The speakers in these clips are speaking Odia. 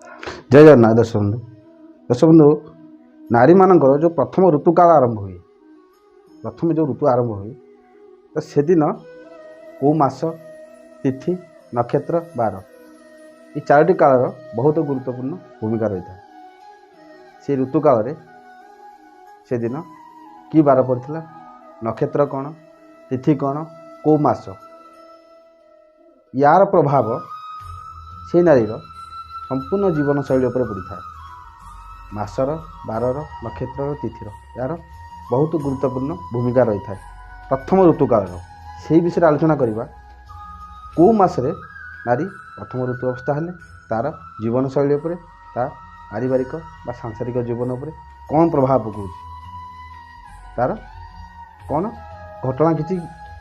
ଜୟ ଜଗନ୍ନାଥ ଦର୍ଶକ ବନ୍ଧୁ। ଦର୍ଶକ ବନ୍ଧୁ, ନାରୀମାନଙ୍କର ଯେଉଁ ପ୍ରଥମ ଋତୁକାଳ ଆରମ୍ଭ ହୁଏ, ପ୍ରଥମେ ଯେଉଁ ଋତୁ ଆରମ୍ଭ ହୁଏ, ତ ସେଦିନ କେଉଁ ମାସ, ତିଥି, ନକ୍ଷତ୍ର, ବାର, ଏ ଚାରୋଟି କାଳର ବହୁତ ଗୁରୁତ୍ୱପୂର୍ଣ୍ଣ ଭୂମିକା ରହିଥାଏ। ସେ ଋତୁକାଳରେ ସେଦିନ କି ବାର ପଡ଼ିଥିଲା, ନକ୍ଷତ୍ର କ'ଣ, ତିଥି କ'ଣ, କେଉଁ ମାସ, ୟାର ପ୍ରଭାବ ସେଇ ନାରୀର ସମ୍ପୂର୍ଣ୍ଣ ଜୀବନଶୈଳୀ ଉପରେ ପଡ଼ିଥାଏ। ମାସର, ବାରର, ନକ୍ଷତ୍ରର, ତିଥିର ଏହାର ବହୁତ ଗୁରୁତ୍ୱପୂର୍ଣ୍ଣ ଭୂମିକା ରହିଥାଏ ପ୍ରଥମ ଋତୁକାଳର। ସେଇ ବିଷୟରେ ଆଲୋଚନା କରିବା, କେଉଁ ମାସରେ ନାରୀ ପ୍ରଥମ ଋତୁ ଅବସ୍ଥା ହେଲେ ତା'ର ଜୀବନଶୈଳୀ ଉପରେ, ତା ପାରିବାରିକ ବା ସାଂସାରିକ ଜୀବନ ଉପରେ କ'ଣ ପ୍ରଭାବ ପକାଉଛି, ତା'ର କ'ଣ ଘଟଣା କିଛି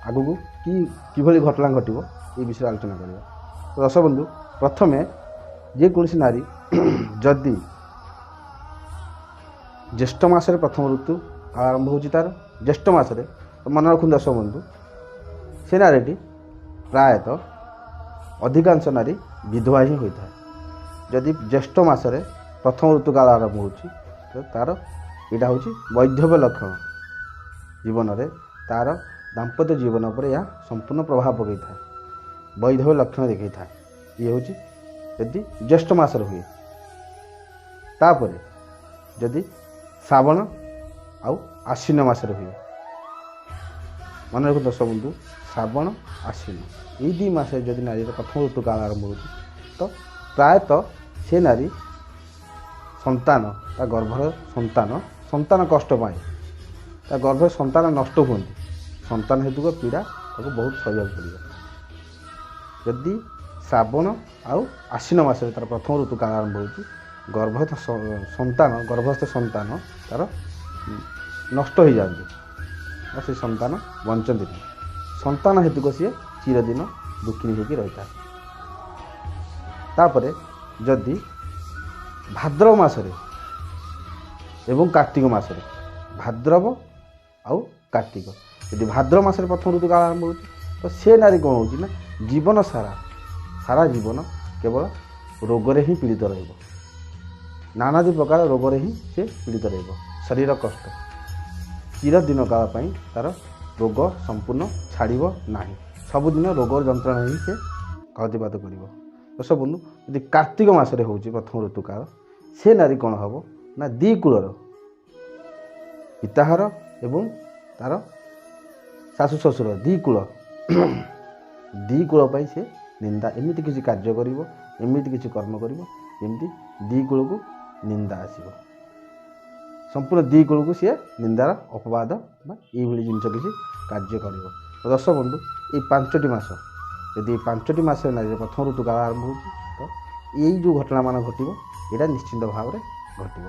ଆଗକୁ କି କିଭଳି ଘଟଣା ଘଟିବ, ଏ ବିଷୟରେ ଆଲୋଚନା କରିବା। ତ ଦର୍ଶକ ବନ୍ଧୁ, ପ୍ରଥମେ ଯେକୌଣସି ନାରୀ ଯଦି ଜ୍ୟେଷ୍ଠ ମାସରେ ପ୍ରଥମ ଋତୁ ଆରମ୍ଭ ହେଉଛି ତା'ର ଜ୍ୟେଷ୍ଠ ମାସରେ, ତ ମନେ ରଖନ୍ତୁ ଦର୍ଶକ ବନ୍ଧୁ, ସେ ନାରୀଟି ପ୍ରାୟତଃ ଅଧିକାଂଶ ନାରୀ ବିଧବା ହିଁ ହୋଇଥାଏ। ଯଦି ଜ୍ୟେଷ୍ଠ ମାସରେ ପ୍ରଥମ ଋତୁକାଳ ଆରମ୍ଭ ହେଉଛି, ତ ତା'ର ଏଇଟା ହେଉଛି ବୈଧବ୍ୟ ଲକ୍ଷଣ। ଜୀବନରେ ତା'ର ଦାମ୍ପତ୍ୟ ଜୀବନ ଉପରେ ଏହା ସମ୍ପୂର୍ଣ୍ଣ ପ୍ରଭାବ ପକାଇଥାଏ, ବୈଧବ୍ୟ ଲକ୍ଷଣ ଦେଖାଇଥାଏ। ଇଏ ହେଉଛି ଯଦି ଜ୍ୟେଷ୍ଠ ମାସରେ ହୁଏ। ତାପରେ ଯଦି ଶ୍ରାବଣ ଆଉ ଆଶ୍ୱିନ ମାସରେ ହୁଏ, ମନେ ରଖନ୍ତୁ ଦର୍ଶକ ବନ୍ଧୁ, ଶ୍ରାବଣ ଆଶ୍ୱିନ ଏଇ 2 ମାସରେ ଯଦି ନାରୀର ପ୍ରଥମ ଋତୁକାଳ ଆରମ୍ଭ ହେଉଛି, ତ ପ୍ରାୟତଃ ସେ ନାରୀ ସନ୍ତାନ, ତା ଗର୍ଭର ସନ୍ତାନ କଷ୍ଟ ପାଏ, ତା ଗର୍ଭରେ ସନ୍ତାନ ନଷ୍ଟ ହୁଅନ୍ତି, ସନ୍ତାନ ହେତୁକ ପୀଡ଼ା ତାକୁ ବହୁତ ସହିବାକୁ ପଡ଼ିବ। ଯଦି ଶ୍ରାବଣ ଆଉ ଆଶ୍ୱିନ ମାସରେ ତା'ର ପ୍ରଥମ ଋତୁକାଳ ଆରମ୍ଭ ହେଉଛି, ଗର୍ଭସ୍ଥ ସନ୍ତାନ ତା'ର ନଷ୍ଟ ହୋଇଯାଆନ୍ତି ବା ସେ ସନ୍ତାନ ବଞ୍ଚନ୍ତି ନାହିଁ। ସନ୍ତାନ ହେତୁକ ସିଏ ଚିରଦିନ ଦୁଃଖିନୀ ହେଇକି ରହିଥାଏ। ତାପରେ ଯଦି ଭାଦ୍ରବ ମାସରେ ଏବଂ କାର୍ତ୍ତିକ ମାସରେ, ଭାଦ୍ରବ ଆଉ କାର୍ତ୍ତିକ, ଯଦି ଭାଦ୍ରବ ମାସରେ ପ୍ରଥମ ଋତୁକାଳ ଆରମ୍ଭ ହେଉଛି, ତ ସେ ନାରୀ କ'ଣ ହେଉଛି ନା ଜୀବନ ସାରା, ସାରା ଜୀବନ କେବଳ ରୋଗରେ ହିଁ ପୀଡ଼ିତ ରହିବ, ନାନାଦି ପ୍ରକାର ରୋଗରେ ହିଁ ସେ ପୀଡ଼ିତ ରହିବ। ଶରୀର କଷ୍ଟ ଚିରଦିନ କାଳ ପାଇଁ ତା'ର ରୋଗ ସମ୍ପୂର୍ଣ୍ଣ ଛାଡ଼ିବ ନାହିଁ, ସବୁଦିନ ରୋଗର ଯନ୍ତ୍ରଣା ହିଁ ସେ କାଳତିପାତ କରିବ। ଦର୍ଶକ ବନ୍ଧୁ, ଯଦି କାର୍ତ୍ତିକ ମାସରେ ହେଉଛି ପ୍ରଥମ ଋତୁକାଳ, ସେ ନାରୀ କ'ଣ ହେବ ନା ଦୁଇ କୂଳର ପିତାହାର ଏବଂ ତା'ର ଶାଶୁ ଶ୍ୱଶୁର ଦୁଇ କୂଳ ପାଇଁ ସେ ନିନ୍ଦା, ଏମିତି କିଛି କାର୍ଯ୍ୟ କରିବ, ଏମିତି କିଛି କର୍ମ କରିବ ଯେମିତି ଦୁଇ କୂଳକୁ ନିନ୍ଦା ଆସିବ, ସମ୍ପୂର୍ଣ୍ଣ ଦୁଇ କୂଳକୁ ସିଏ ନିନ୍ଦାର ଅପବାଦ ବା ଏଇଭଳି ଜିନିଷ କିଛି କାର୍ଯ୍ୟ କରିବ। ତ ଦର୍ଶକ ବନ୍ଧୁ, ଏଇ 5ଟି ମାସ, ଯଦି ଏଇ 5ଟି ମାସରେ ନାରୀର ପ୍ରଥମ ଋତୁକାଳ ଆରମ୍ଭ ହେଉଛି, ତ ଏଇ ଯେଉଁ ଘଟଣାମାନ ଘଟିବ ଏଇଟା ନିଶ୍ଚିନ୍ତ ଭାବରେ ଘଟିବ।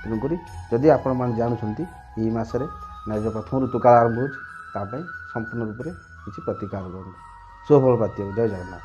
ତେଣୁକରି ଯଦି ଆପଣମାନେ ଜାଣୁଛନ୍ତି ଏଇ ମାସରେ ନାରୀର ପ୍ରଥମ ଋତୁକାଳ ଆରମ୍ଭ ହେଉଛି, ତା ପାଇଁ ସମ୍ପୂର୍ଣ୍ଣ ରୂପରେ କିଛି ପ୍ରତିକାର କରନ୍ତୁ। ଶୁଭଫଳ ପ୍ରାପ୍ତି ହେବ। ଜୟ ଜଗନ୍ନାଥ।